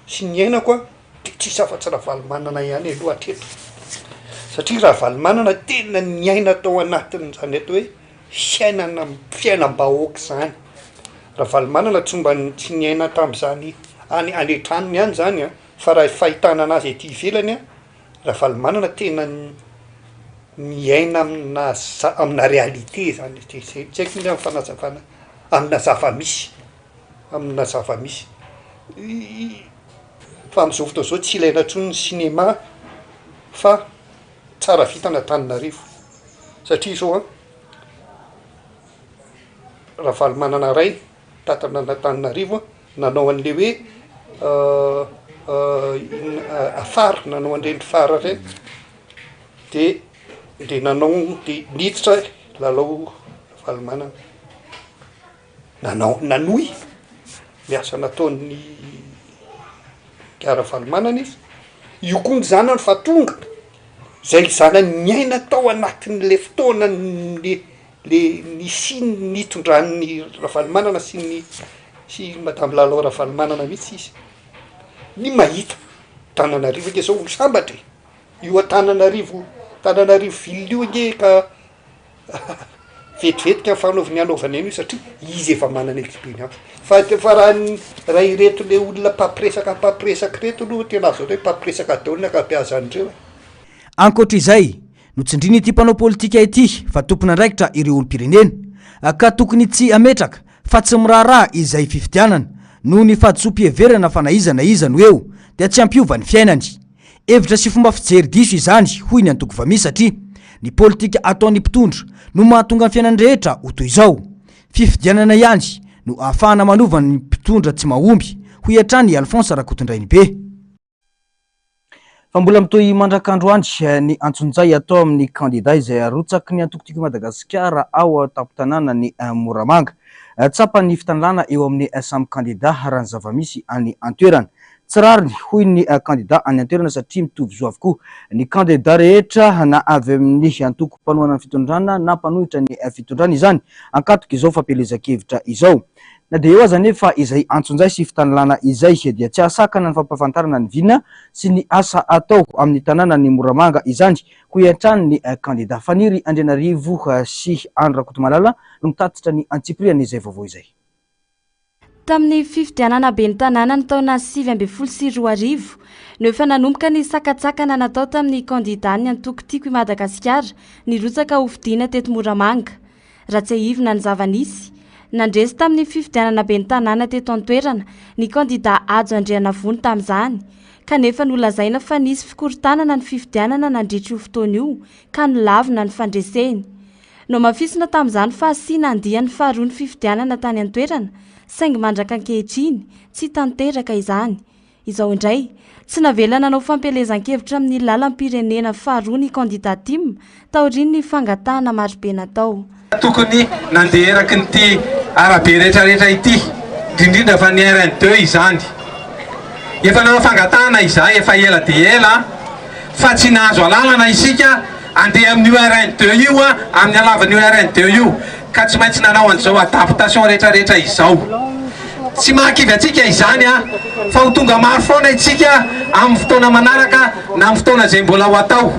sy ny niainako an, Dia tsisy afa-tsy Ravalomanana ihany aloha hatreto, satria Ravalomanana tena niaina tao anatin'izany atao hoe fiainana fiainam-bahoaka izany, Ravalomanana tsy mba tsy niaina tamin'izany any any an-tranony any zany an, fa raha fahitana anazy aty ivelany an, Ravalomanana tena miaina amina za- amina réalité zany, de zay tsy haiko ny fanazavana amina zava-misy, amina zava-misy. Fa amin'izao fotoana izao tsy ilaina intsony ny cinéma fa tsara vintana Antananarivo satria izao an, Ravalomanana ray tantana an'Antananarivo nanao an'le hoe inona phare, nanao an'ireny phare ireny de de nanao de niditra Lalao Ravalomanana. Nanao, nanohy ny asa nataon'ny Ingahy Ravalomanana izy, io koa ny zanany fa tonga, zay zanany niaina tao anatin'le fotoana le le nisian'ny nitondran'ny Ravalomanana sy ny sy madame Lalao Ravalomanana mihitsy izy, ny mahita Antananarivo ange zao olo sambatra e, io Antananarivo Antananarivo ville io ange ka Vetivety ka ny fanaovany hanaovany an'io satria izy efa manana experience. Fa fa raha ny raha ireto le olona mpampiresaka mpampiresaka ireto aloha tena azo atao hoe mpampiresaka daholo ny ankabeazan'ireo e. Ankoatra izay, notsindrin'ity mpanao politika ity fa tompon'andraikitra ireo olom-pirenena ka tokony tsy hametraka fa tsy miraharaha izay fifidianana noho ny fahadisoam-piheverana fa na iza na iza no eo dia tsy hampiova ny fiainany. Hevitra sy fomba fijery diso izany, hoy ny antoko Vami satria ny politika ataon'ny mpitondra no mahatonga ny fiainan'ny rehetra ho toy izao. Fifidianana ihany no ahafahana manova ny mpitondra tsy mahomby, hoy hatrany i Alphonse Rakotondrainibe. Fa mbola mitohy mandrak'androany ny antsonjay atao amin'ny kandida izay arotsaky ny antoko Tiako i Madagasikara ao an-tampon-tanànan'i Moramanga. Tsapa ny fitanilana eo amin'ny samy kandida raha ny zava-misy any an-toerana. Tsy rariny, hoy ny kandida any an-toerana satria mitovy zo avokoa ny kandida rehetra na avy amin'ny antoko mpanohana ny fitondrana na mpanohitra ny fitondrana izany ankatoky izao fampielezan-kevitra izao. Na dia eo aza anefa izay antsonjay sy fitanilana izay dia tsy hahasakana ny fampahafantarana ny vina sy ny asa atao amin'ny tanànan'i Moramanga izany, hoy hatrany ny kandida. Faniry Andrianarivo sy Andry Rakotomalala no mitatitra ny antsipirian'izay vaovao izay. Tamin'ny fifidianana ben'ny tanàna ny taona 2019 no efa nanomboka ny sakantsakana natao tamin'ny kandidan'ny antoko Tiako i Madagasikara nirotsaka hofidiana teto Moramanga. Raha tsiahivina ny zava-nisy, nandresy tamin'ny fifidianana ben'ny tanàna teto an-toerana ny kandida Hajo Andrianavony tamin'izany, kanefa nolazaina fa nisy fikorontanana ny fifidianana nandritra io fotoana io ka nolavina ny fandreseny. Nohamafisina tamin'izany fa hasiana andiany faharoa ny fifidianana tany an-toerana, saingy mandraka ankehitriny, tsy tanteraka izany. Izao indray, tsy navela nanao fampielezan-kevitra amin'ny lalam-pirenena faharoa ny kandida tim, taorian'ny fangatahana marobe natao. Tokony nandeha erakin'ity arabe rehetrarehetra ity, indrindrindra fa ny RN deux izany. Efa nanao fangatahana izahay efa ela dia ela fa tsy nahazo alalana isika Andeha amin'io RN deux io aho, amin'ny halavan'io RN deux io, ka tsy maintsy nanao an'izao adaptation rehetra rehetra izao. Tsy mahakivy antsika izany an, fa ho tonga maro foana isika amin'ny fotoana manaraka na amin'ny fotoana izay mbola ho atao.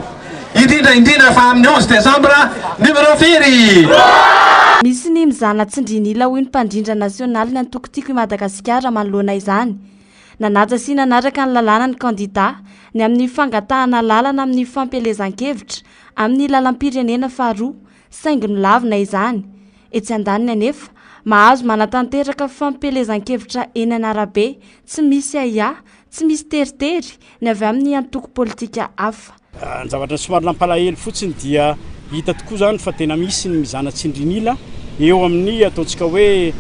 Indrindra indrindra fa amin'ny 11 décembre, numéro firy? Misy ny mizana tsindrin'ila hoy ny mpandrindra nasionaly ny antoko Tiako i Madagasikara manoloana izany. Nanaja sy nanaraka ny lalàna ny kandidà ny amin'ny fangatahana alalana amin'ny fampielezan-kevitra amin'ny lalam-pirenena faharoa, saingy nolavina izany. Etsy andaniny anefa, mahazo manatanteraka fampielezan-kevitra eny an'arabe tsy misy ahiahy, tsy misy teritery ny avy amin'ny antoko politika hafa. Ny zavatra somary nampalahelo fotsiny dia hita tokoa izany fa tena misy ny mizana tsindrin'ila eo amin'ny ataontsika hoe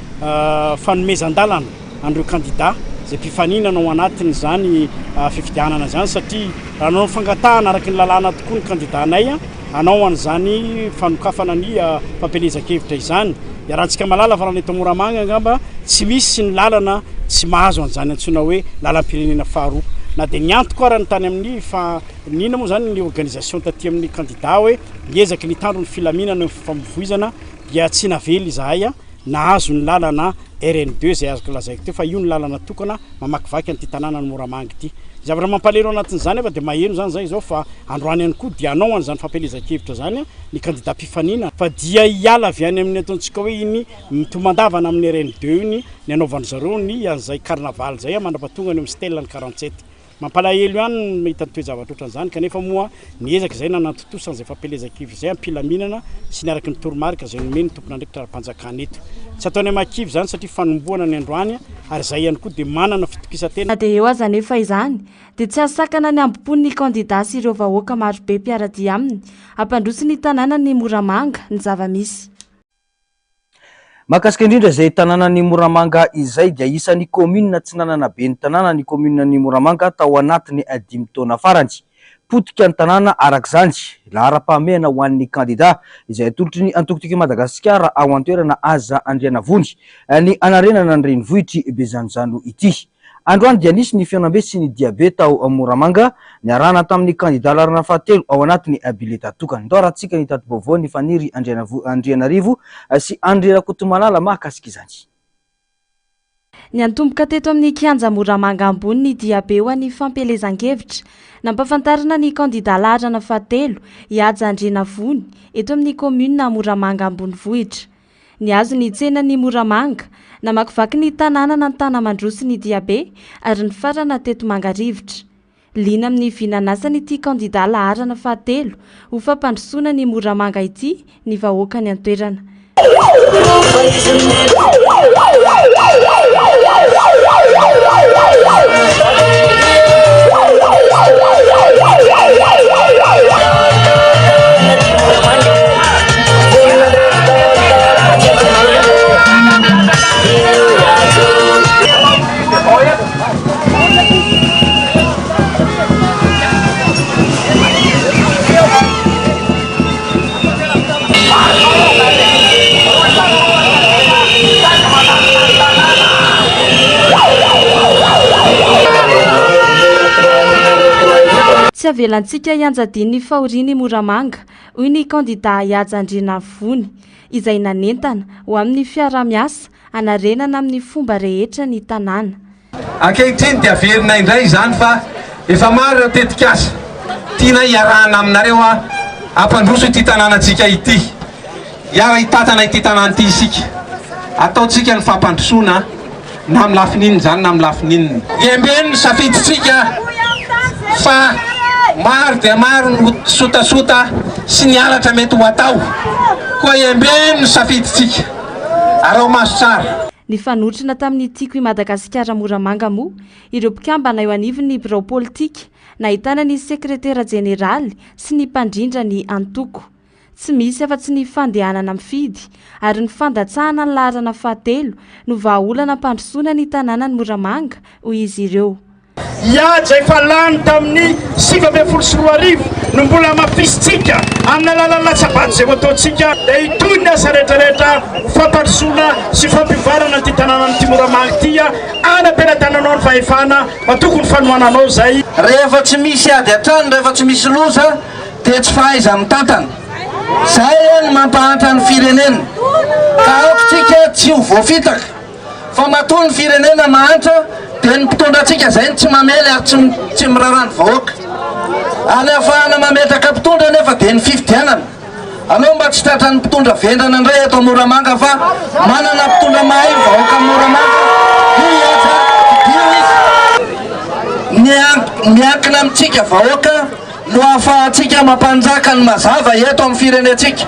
fanomezan-dalana an'ireo kandida izay mpifaninana ao anatin'izany fifidianana izany satria raha nanao fangatahana araka ny lalàna tokoa ny kandidanay hanao an'izany fanokafana ny fampielezan-kevitra izany. Iarahantsika mahalala fa raha ny eto Moramanga angamba tsy misy ny lalana tsy mahazo an'izany antsoina hoe lalam-pirenena faharoa. Na dia niantoko ara ny tany amin'ny fa n'inona moa izany ny organisation taty amin'ny kandida hoe niezaky ny hitandro ny filaminana eo amin'ny fifamoivoizana dia tsy navela izahay nahazo ny lalana RN deux izay azoko lazaiko teo fa io ny lalana tokana mamakivaky an'ity tanànan'i Moramanga ity. Ny zavatra mampalahelo anatin'izany nefa dia maheno izany izahay izao fa androany ihany koa dia hanao an'izany fampielezan-kevitra izany ny kandida mpifaninana fa dia hiala avy any amin'ny ataontsika hoe iny mitomandavana amin'ny RN deux iny ny hanaovan-dry zareo ny an'izay carnaval izay mandra-pahatongany eo amin'ny stèle ny 47. Mampalahelo ihany ny mahita ny toe-javatra ohatran'izany kanefa moa niezaka izay nanantontosa an'izay fampielezan-kevitra izay am-pilaminana sy niaraka ny toromarika izay nomen'ny tompon'andraikitra ara-panjakana eto. Tsy ataonay mahakivy izany satria fanombohana ny androany ary izahay ihany koa dia manana fitokisan-tena. Na dia eo aza anefa izany dia tsy hahasakana ny hambom-pon'ny kandida sy ireo vahoaka marobe mpiara-dia aminy hampandroso ny tanànan'i Moramanga ny zava-misy. Mahakasika indrindra izay tanànan'i Moramanga izay dia isan'ny kaominina tsy nanana ben'ny tanàna ny kaomininan'i Moramanga tao anatin'ny dimy taona farany. Potika ny tanàna araka izany. Laharam-pahamehana ho an'ny kandida izay atolotry ny antoko Tiako i Madagasikara ao an-toerana Aza Andrianavony ny hanarenana ny renivohitr'i Bezanozano ity. Androany dia nisy ny fihaonambe sy ny diabe tao Moramanga niarahana tamin'ny kandida laharana fahatelo ao anatin'ny bileta tokana. Ndao arahantsika ny tati-baovaon'i Faniry Andrianarivo sy Andry Rakotomalala mahakasika izany. Niantomboka teto amin'ny kianja Moramanga ambony ny diabe ho an'ny fampielezan-kevitra. Nampahafantarina ny kandida laharana fahatelo, i Haja Andrianavony, eto amin'ny kaominina Moramanga ambonivohitra. Nihazo ny tsenan'i Moramanga, namakivaky ny tanànan'Antanamandroso ny diabe ary nifarana teto Mangarivotra. Liana amin'ny vinan'asan'ity kandida laharana fahatelo ho fampandrosoana ny Moramanga ity ny vahoaka any an-toerana. Tsy avelantsika hianjadian'ny fahorian'i Moramanga, hoy ny kandidà Haja Andrianavony, izay nanentana ho amin'ny fiaraha-miasa hanarenana amin'ny fomba rehetra ny tanàna. Ankehitriny dia averina indray izany fa efa maro ireo tetikasa tianay hiarahana aminareo hampandroso ity tanànantsika ity. Hiara-hitantana ity tanàna ity isika. Ataontsika ny fampandrosoana na amin'ny lafiny inona izany na amin'ny lafiny inona. Embeno ny safidintsika fa maro dia maro ny sotasota sy ny halatra mety ho atao. Koa embeno ny safidintsika. Araho maso tsara. Nifanotrona tamin'ny Tiako i Madagasikara Moramanga moa ireo mpikambana eo anivon'ny birao politika nahitana ny sekretera jeneraly sy ny mpandrindra ny antoko. Tsy misy afa-tsy ny fandehanana mifidy ary ny fandatsahana ny laharana fahatelo no vahaolana hampandrosoana ny tanànan'i Moramanga, hoy izy ireo. Hihaja efa lany tamin'ny 2019 no mbola hamafisintsika amin'ny alalan'ny latsa-bato izay ho ataontsika dia hitohy ny asa rehetra rehetra ho fampandrosoana sy fampivoarana an'ity tanànan'ity Moramanga ity any am-pelatananao ny fahefana matoky ny fanohananao izay. Rehefa tsy misy ady an-trano, rehefa tsy misy loza dia tsy fahaiza-mitantana. Izay no mampahantra ny firenena. Ka aoka tsika tsy ho voafitaka fa matoa ny firenena mahantra dia ny mpitondra antsika izay no tsy mamely ary tsy tsy miraharaha ny vahoaka. Ary ny ahafahana mametraka mpitondra anefa dia ny fifidianana. Aleo mba tsy tratran'ny mpitondra vendrana indray eto Moramanga fa manana mpitondra mahay ny vahoaka Moramanga. Io i Haja, fidio izy. Miankina amintsika vahoaka no ahafahantsika mampanjaka ny mazava eto amin'ny firenentsika.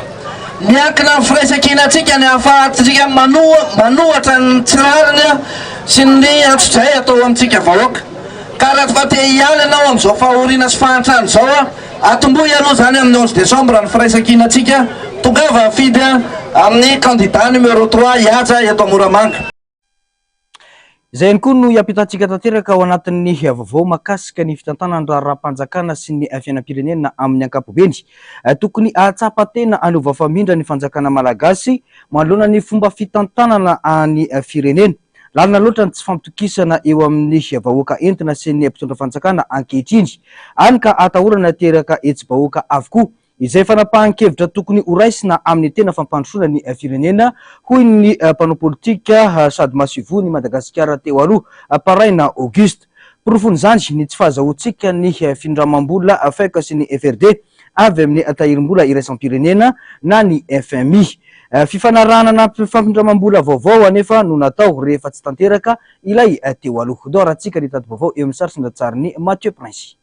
Miankina amin'ny firaisankinantsika ny ahafahantsika manohatra ny tsy rariny sy ny antsojay atao amintsika vahoaka. Ka raha fa te hiala ianao amin'izao fahoriana sy fahantrana izao, atombohy aloha izany amin'ny onze décembre ny firaisankinantsika, tongava hifidy amin'ny candidat numéro trois hihaja eto Moramanga. Izay ihany koa no hiampitantsika tanteraka ao anatin'ny vaovao mahakasika ny fitantanana ny raharaham-panjakana sy ny fiainam-pirenena amin'ny ankapobeny. Tokony hahatsapa tena hanova famindra ny fanjakana malagasy manoloana ny fomba fitantanana ny firenena. Lalina loatra ny tsy fampitokisana eo amin'ny vahoaka entina sy ny mpitondra fanjakana ankehitriny, hany ka atahorana hiteraka hetsi-bahoaka avokoa. Izay fanapahan-kevitra tokony horaisina amin'ny tena fampandrosoana ny firenena, hoy ny mpanao politika sady masoivohon'i Madagasikara teo aloha, Paraina Auguste. Porofon'izany ny tsy fahazahoantsika ny findramam-bola FEC sy ny FRD avy amin'ny tahirim-bola iraisam-pirenena na ny FMI. Fifanarahana anaty fampindramam-bola vaovao anefa no natao rehefa tsy tanteraka ilay teo aloha. Ndao arahantsika ny tati-baovao eo amin'ny sary sy ny tsarin'i Mathieu Prince.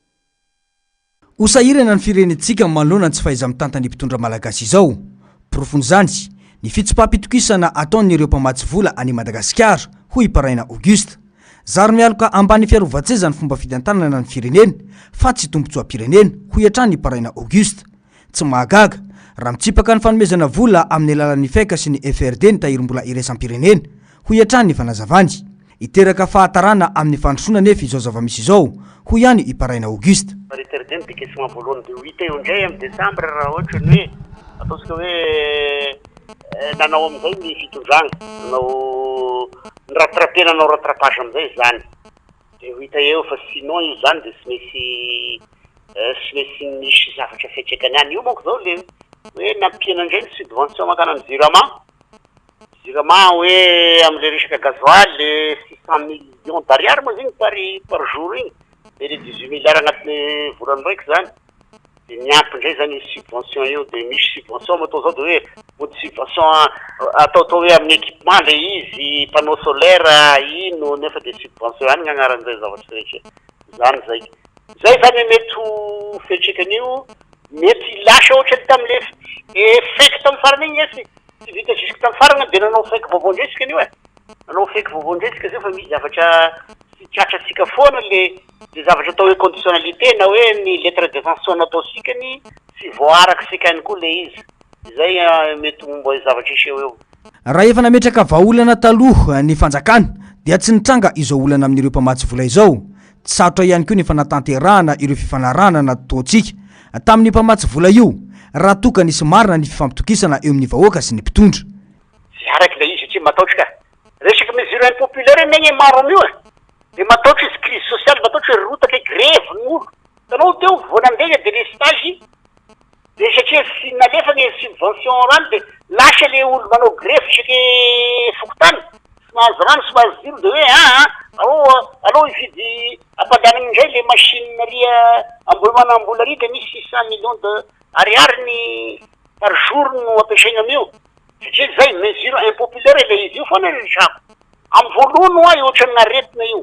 Ho sahirana ny firenentsika manoloana ny tsy fahaiza-mitantan'ny mpitondra malagasy izao. Porofon'izany, ny fitsipaham-pitokisana ataon'ireo mpamatsy vola an'i Madagasikara, hoy i Paraina Auguste. Zary mialoka ambany fiarovan-tseza ny fomba fitantanana ny firenena fa tsy tombontsoam-pirenena, hoy hatrany i Paraina Auguste. Tsy mahagaga, raha mitsipaka ny fanomezana vola amin'ny alalan'ny FEC sy ny FRD ny tahirim-bola iraisam-pirenena, hoy hatrany ny fanazavany. Hiteraka fahatarana amin'ny fandrosoana anefa izao zava-misy izao, hoy ihany i Paraina Auguste. Retarder ny décaissement voalohany dia ho hita eo indray amin'ny décembre raha ohatra ny hoe ataontsika hoe nanao amin'izay ny fitondrana, nanao ni-rattraper nanao rattrapage amin'izay izany dia ho hita eo fa sinon io izany dia tsy maintsy tsy maintsy misy zavatra fiantraikany any. Io manko izao le hoe nampiana indray ny subvention mankany amin'ny jirama. Jirama hoe amle resaka gasoil le 600 millions d'ariary moa zegny par par jour igny de le 18 milliards agnatin'ny volana raiky zany de miampy ndray zany io subvention io de misy subvention moa atao zao de hoe mody subvention ataotao hoe amin'ny équipement le izy panneau solaire ino nefa de subvention ihany gn'agnaran'izay zavatra rehetra zany zay zay zany hoe mety ho fiantraikan'io mety lasa ohatran'ny tamle fake tamin'ny farany igny nge Tsy vita jusque tamin'ny farany dia nanao fake vaovao indray isika anio e! Nanao fake vaovao indray isika zao fa misy zavatra tsy tratrantsika foana le le zavatra atao hoe conditionnalité na hoe ny lettre d'intention nataontsika ny tsy voaarakitsika ihany koa le izy. Izay mety momba zavatra hiseho eo. Raha efa nametraka vahaolana taloha ny fanjakana dia tsy nitranga izao olana amin'ireo mpamatsy vola izao. Tsy sarotra ihany koa ny fanatanterahana ireo fifanarahana nataontsika tamin'ny mpamatsy vola io raha toa ka nisy marina ny fifampitokisana eo amin'ny vahoaka sy ny mpitondra. Tsy araka ilay izy satria mataotra ka. Resaka mesure impopulaire anie anie maro amin'io e. Dia mataotra izy crise sociale, mataotra hoe rotaka grevy ny olo. Hitanao teo vao nandeha ny delestage Dia satria tsy nalefa ny subvention rano dia lasa le olo manao grevy isaky fokontany, tsy mahazo rano tsy mahazo jiro dia hoe aa alou alou hividy ampandehanana indray le machine ary Ambohimanambola ary dia misy 600 millions de ariary ny par jour no ampiasaina amin'io satria zay mesure impopulaire ilay izy io foana ry resahako. Amin'ny voalohany hoa io ohatran'ny aretina io,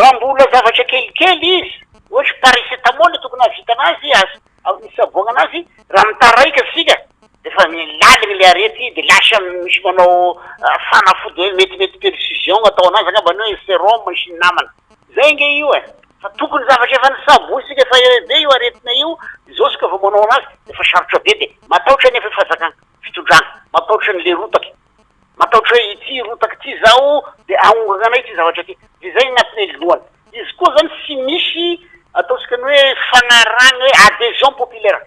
raha mbola zavatra kelikely izy ohatra paracétamol tokony hahavita anazy azo Isaboagna anazy, raha mitaraika isika de efa laligny le arety de lasa misy manao fanafody hoe metimety perfusion atao anazy angambany hoe serum sy ny namany, zay nge io e, fa tokony zavatra efa nisabointsika efa ela be io aretina io, izao isika vao manao anazy efa sarotra be de matahotra nefa fanjakana, fitondrana, matahotra an'le rotaky. Matahotra hoe ity rotaka ity zaho de ahongana anay ity zavatra ity. De zay ny antony lohany. Izy koa zany tsy misy ataontsika ny hoe fagnarahana hoe adhesion populaire.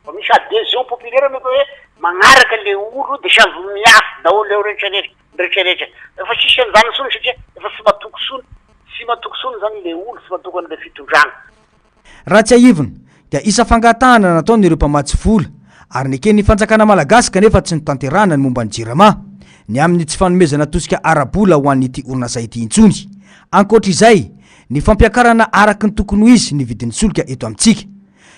Vao misy adhesion populaire mety hoe magnaraka le olo de samy miafy daholo eo rehetra rehetra ny rehetra rehetra. Efa tsisy an'izany intsony satria efa tsy matoky intsony, tsy matoky intsony zany le olo, tsy matoky an'le fitondrana. Raha tsiahivina dia isa fangatahana nataon'ireo mpamatsy vola ary neken'ny fanjakana malagasy kanefa tsy notanterahana ny momba ny Jirama, ny amin'ny tsy fanomezana tosika ara-bola ho an'ity orinasa ity intsony. Ankoatra izay, ny fampiakarana araka ny tokony ho izy ny vidin'ny solika eto amintsika.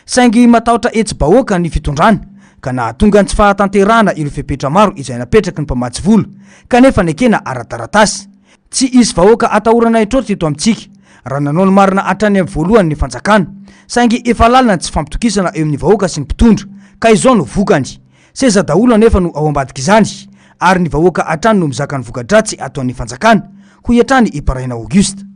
Saingy matahotra hetsi-bahoaka ny fitondrana ka nahatonga ny tsy fahatanterahana ireo fepetra maro izay napetraky ny mpamatsy vola kanefa nekena ara-taratasy. Tsy hisy vahoaka atahorana hitroatra eto amintsika raha nanao ny marina hatrany amin'ny voalohany ny fanjakana, saingy efa lalina ny tsy fampitokisana eo amin'ny vahoaka sy ny mpitondra, ka izao no vokany. Seza daholo anefa no ao ambadik'izany, ary ny vahoaka hatrany no mizaka ny voka-dratsy ataon'ny fanjakana, hoy hatrany i Paraina Auguste.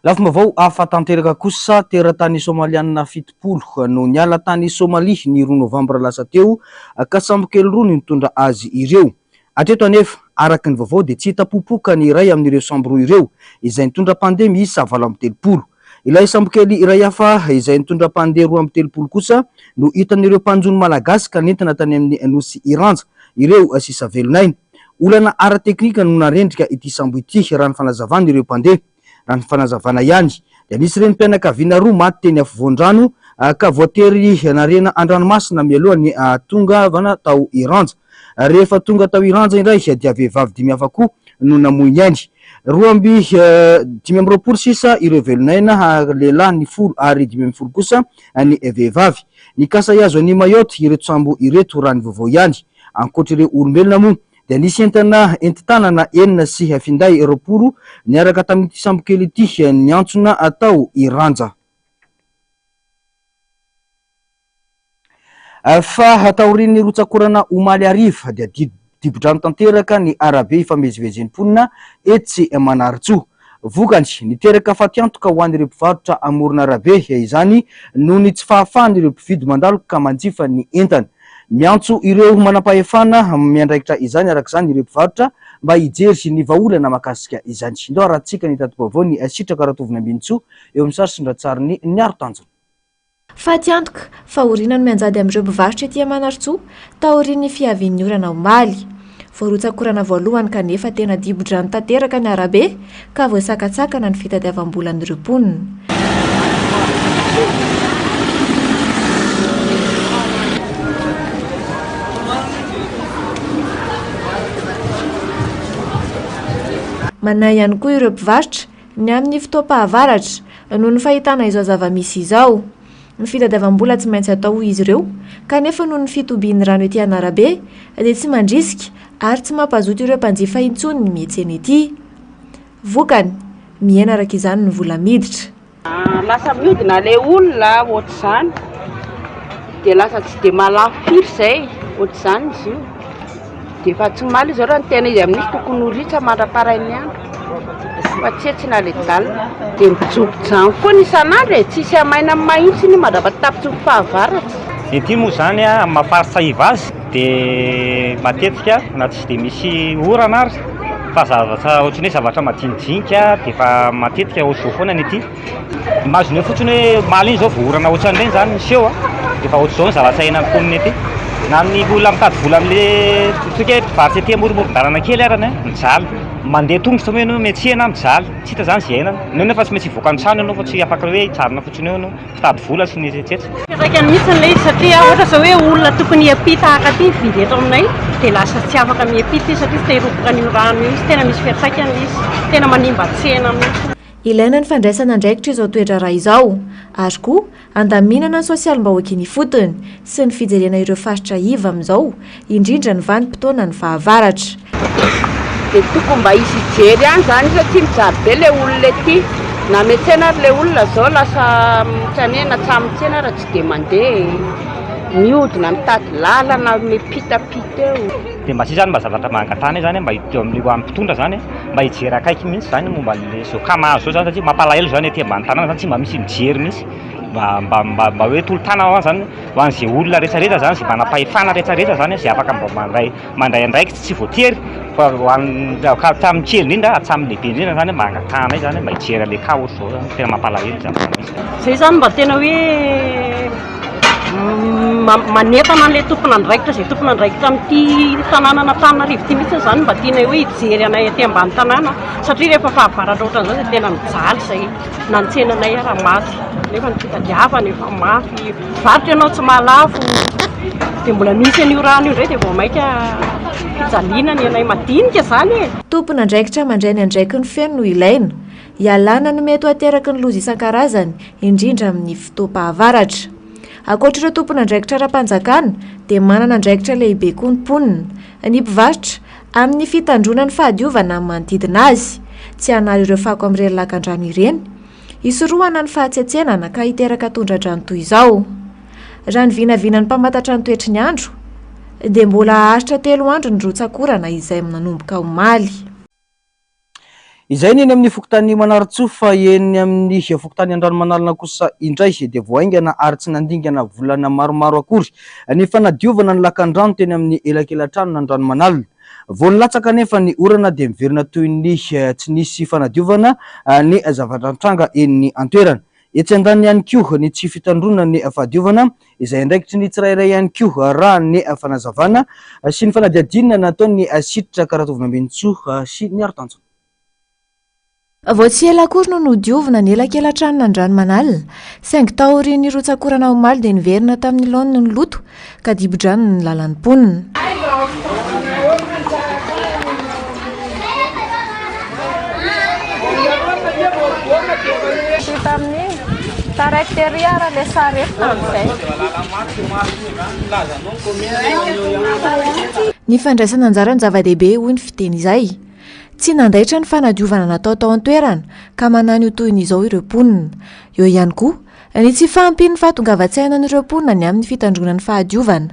Lafim-baovao hafa tanteraka kosa, teratany Somalianina 70 no niala tany Somalia ny roa novambra lasa teo ka sambokely roa no nitondra azy ireo. Hatreto anefa, araka ny vaovao dia tsy hita popoka ny iray amin'ireo sambo roa ireo izay nitondra mpandeha miisa 38. Ilay sambokely iray hafa izay nitondra mpandeha 32 kosa no hitan'ireo mpanjono malagasy ka nentina tany amin'ny nosy Iranja ireo sisa velon'aina. Olana ara-teknika no narendrika ity sambo ity raha ny fanazavan'ireo mpandeha. Raha ny fanazavana ihany dia nisy renim-pianakaviana roa maty teny afovoan-drano ka voatery narena an-dranomasina mialoha ny hahatongavana tao Iranja. Rehefa tonga tao Iranja indray dia vehivavy dimy hafa koa no namoy ny ainy. 225 sisa ireo velon'aina, lehilahy ny folo ary 15 kosa ny vehivavy. Nikasa hihazo an'i Mayotte ireto sambo ireto raha ny vaovao ihany. Ankoatra ireo olombelona moa dia nisy entana entin-tanana enina sy finday 20 niaraka tamin'ity sambokely ity niantsona tao Iranja. Fa taorian'ny rotsak'orana omaly hariva dia dibo-drano tanteraka ny arabe ifamezivezen'ny mponina etsy Manarintsoa. Vokany, niteraka fatiantoka ho an'ireo mpivarotra amoron'arabe izany noho ny tsy fahafahan'ireo mpividy mandalo ka manjifa ny entana. Miantso ireo manampahefana miandraikitra izany araka izany ireo mpivarotra mba hijery ny vahaolana mahakasika izany. Ndao arahantsika ny tati-baovao ny Sitraka Ratovinambinintsoa eo amin'ny sary sy ny ratsarin'i Niaro Tanjona. Faty antoka, fahoriana no mianjady amin'ireo mpivarotra ety Manarintsoa, taorian'ny fiavian'ny orana omaly. Voarotsak'orana voalohany kanefa tena dibo-drano tanteraka ny arabe ka voasakatsakana ny fitadiavam-bolan'ireo mponina. Manahy ihany koa ireo mpivarotra Ny amin'ny fotoam-pahavaratra, noho ny fahitana izao zava-misy izao. Ny fitadiavam-bola tsy maintsy atao hoy izy ireo, kanefa noho ny fitobian'ny rano ety an'arabe dia tsy mandrisika ary tsy mampazoto ireo mpanjifa intsony ny miantsena ety. Vokany, mihena araka izany ny vola miditra. Lasa mihodina ilay olona ohatr'izany dia lasa tsy dia mahalafo firy izay ohatr'izany izy io. Dia efa tsy omaly izao raha ny tena izy amin'io tokony ho ritra mandra-parain'ny andro fa tsetsina ilay dalle. Dia mijobojano foana isan'andro e, tsisy hamaina mihitsy iny mandra-patapitry ny fahavaratra. Ny aty moa izany amin'ny maha faritra iva azy dia matetika na tsy dia misy orana ary fa zavatra ohatran'ny hoe zavatra madinidinika dia efa matetika ohatr'izao foana ny aty. Imagineo fotsiny hoe omaly iny izao vao orana ohatran'ireny izany niseho a, dia efa ohatr'izao ny zavatra iainan'ny mponina ety. Na ny olona mitady vola amin'ilay ataontsika hoe mpivarotra ety amoronmoron-dalana kely arany a, mijaly. Mandeha tongotra moa ianao miantsena, mijaly. Tsy hita izany izay iainana. Neo nefa tsy maintsy hivoaka ny trano ianao fa tsy afaka hoe hijanona fotsiny eo ianao. Mpitady vola sy ny etsetra. Fiantraikany mihitsy ilay izy satria ohatra izao hoe olona tokony hiampita haka aty mividy eto aminay dia lasa tsy afaka miampita izy satria tsy te hiroboka an'io rano io izy. Tena misy fiantraikany ilay izy. Tena manimba tsena mihitsy. Ilaina ny fandraisana andraikitra izao toe-draharaha izao, ary koa handaminana ny sosialim-bahoaka eny ifotony, sy ny fijerena ireo faritra iva amin'izao, indrindra ny vanim-potoanan'ny fahavaratra. Dia tokony mba hisy hijery ihany izany satria mijaly be ilay olona ety, na miantsena ary ilay olona izao lasa ohatran'ny hoe na tsy miantsena ary tsy dia mandeha e, mihodina mitady lalana miampitampita eo. Dia mba zay zany mba zavatra mba angatahana zany mba eo amin'ny ho an'ny mpitondra zany mba hijery akaiky mihitsy zany momba an'le zao cas mahazo zao zany satria mampalahelo zany aty ambany tanàna zany tsy mba misy mijery mihitsy mba mba mba mba hoe tolo-tanana ho an zany ho an'izay olona rehetra rehetra zany zay manam-pahefana rehetra rehetra zany zay afaka mba mandray mandray andraikitra tsy voatery fa ho an'ny hatramin'ny kely indrindra hatramin'ny lehibe indrindra zany mba angatahanay zany mba hijery an'le cas ohatr'izao zany tena mampalahelo zany zava-misy. Zay zany mba tena hoe Manentana an'ilay tompon'andraikitra izay tompon'andraikitra amin'ity tanànan'Antananarivo ity mihitsy izany mba tianay hoe hijery anay aty ambany tanàna satria rehefa fahavaratra ohatran'izao dia tena mijaly izay na ny tsenanay ara maty nefa ny fitadiavana efa mafy, mivarotra ianao tsy mahalafo dia mbola misy an'io rano io indray dia vao mainka fijaliana ny anay madinika izany e! Tompon'andraikitra mandray ny andraikiny feno no ilaina. Ialana ny mety ho ateraky ny loza isan-karazany, indrindra amin'ny fotoam-pahavaratra. Ankoatra ireo tompon'andraikitra ara-panjakana, dia manana andraikitra lehibe koa ny mponina, ny mpivarotra, amin'ny fitandroana ny fahadiovana amin'ny manodidina azy. Tsy hanary ireo fako amin'ireny lakandrano ireny, hisorohana ny fahatsetsenana ka hiteraka tondra-drano toy izao. Raha ny vinavinan'ny mpamantatra ny toetry ny andro, dia mbola haharitra telo andro ny rotsak'orana izay nanomboka omaly. Izay ny eny amin'ny fokontany Manarintsoa fa eny amin'ny fokontany Andranomanalina kosa indray dia vao haingana ary tsy nandingana volana maromaro akory ny fanadiovana ny lakandrano teny amin'ny elakelan-tranon'Andranomanalina. Vao nilatsaka anefa ny orana dia miverina toy ny tsy nisy fanadiovana ny zavatra nitranga eny an-toerana. Etsy andaniny ihany koa ny tsy fitandroana ny fahadiovana izay andraikitry ny tsirairay ihany koa raha ny fanazavana sy ny fanadihadiana nataon'ny Sitraka Ratovinambinintsoa sy Niaro Tanjona. Vao tsy ela akory no nodiovina ny elakelan-tranon'Andranomanalina, saingy taorian'ny rotsak'orana omaly dia niverina tamin'ny laoniny ny loto ka dibo-drano ny lalan'ny mponina. Taraiky tery ara le sarety tamin'izay. Ny fandraisana anjara no zava-dehibe hoy ny fiteny izay. Tsy nandaitra ny fanadiovana natao tao an-toerana ka manano io tohiny izao ireo mponina. Eo ihany koa ny tsy fahampian'ny fahatongavan-tsainan'ireo mponina ny amin'ny fitandroana ny fahadiovana.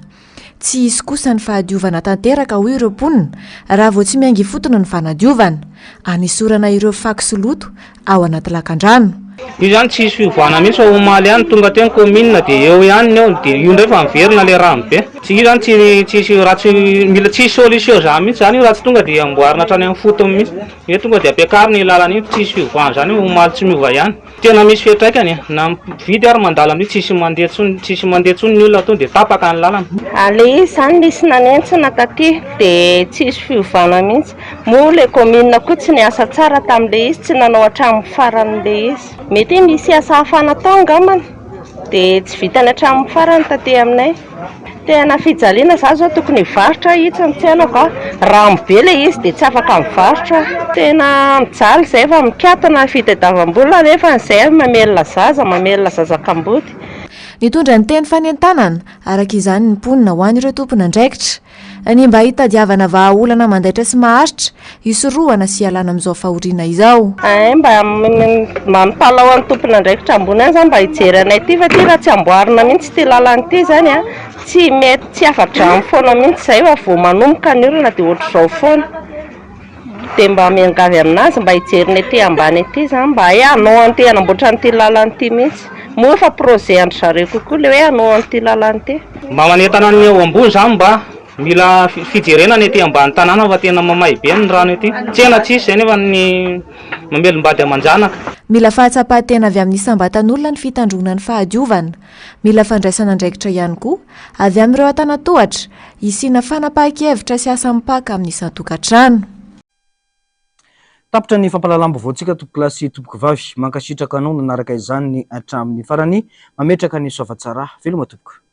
Tsy hisy kosa ny fahadiovana tanteraka hoy ireo mponina raha vao tsy miainga ifotony ny fanadiovana. Anesorana ireo fako sy loto ao anaty lakandrano. Io zany tsy hisy fiovana mihitsy fa omaly ihany tonga teo ny commune dia eo ihany ny eo dia io indray fa miverina le rano be. Tsy io zany tsy tsisy raha tsy mila tsisy solution zany mihitsy zany io raha tsy tonga dia amboarina hatrany amin'ny fotony mihitsy. Hoe tonga dia ampiakarina io lalana io tsisy fiovana zany io omaly tsy miova ihany. Tena misy fiantraikany e, na mividy ary mandalo amin'io tsisy mandeha tsony, tsisy mandeha tsony ny olona tonga dia tapaka ny lalana. Le izy zany nisy nanentsina taty de tsisy fiovana mihitsy, moa le commune koa tsy niasa tsara tamle izy, tsy nanao hatramin'ny farany le izy, mety hoe misy asa hafa natao angambany de tsy vitany hatramin'ny farany taty aminay. Tena fijaliana za zao tokony hivarotra itsy ny tsenako a, rano be le izy de tsy afaka mivarotra aho, tena mijaly zay fa mikatona ny fitadiavam-bola nefa zay mamelona zaza, mamelona zaza kamboty. Nitondra ny teny fanentanana araka izany ny mponina ho an'ireo tompon'andraikitra. Ny mba hitadiavana vahaolana mandaitra sy maharitra hisorohana sy hialana amin'izao fahoriana izao. Hay mba mba mitalaho an'ny tompon'andraikitra ambony any zany mba hijery anay ity fa ity raha tsy amboarina mihitsy ity lalana ity zany a, tsy mety tsy afa-drano foana mihitsy zay fa vao manomboka ny orana dia ohatr'izao foana. Dia mba miangavy aminazy mba hijery ny aty ambany aty zany mba hay hanao an'ity hanamboatra an'ity lalana ity mihitsy. Moa efa projet an-dry zareo kokoa ilay hoe hanao an'ity lalana ity. Mba manentana ny ao ambony zany mba mila fijerena ny aty ambany tanàna fa tena mamay be ny rano ety. Tsena tsisy zay nefa ny mamelom-bady aman-janaka. Mila fahatsapan-tena avy amin'ny isam-batan'olona ny fitandroana ny fahadiovana. Mila fandraisana andraikitra ihany koa avy amin'ireo antanantohatra, hisiana fanapahan-kevitra sy asa mipaka amin'ny isan-tokantrano. Tapitra ny fampahalalam-baovaontsika tompokolahy sy tompokovavy. Mankasitraka anao nanaraka izany hatramin'ny farany. Mametraka ny soavatsara. Veloma tompoko.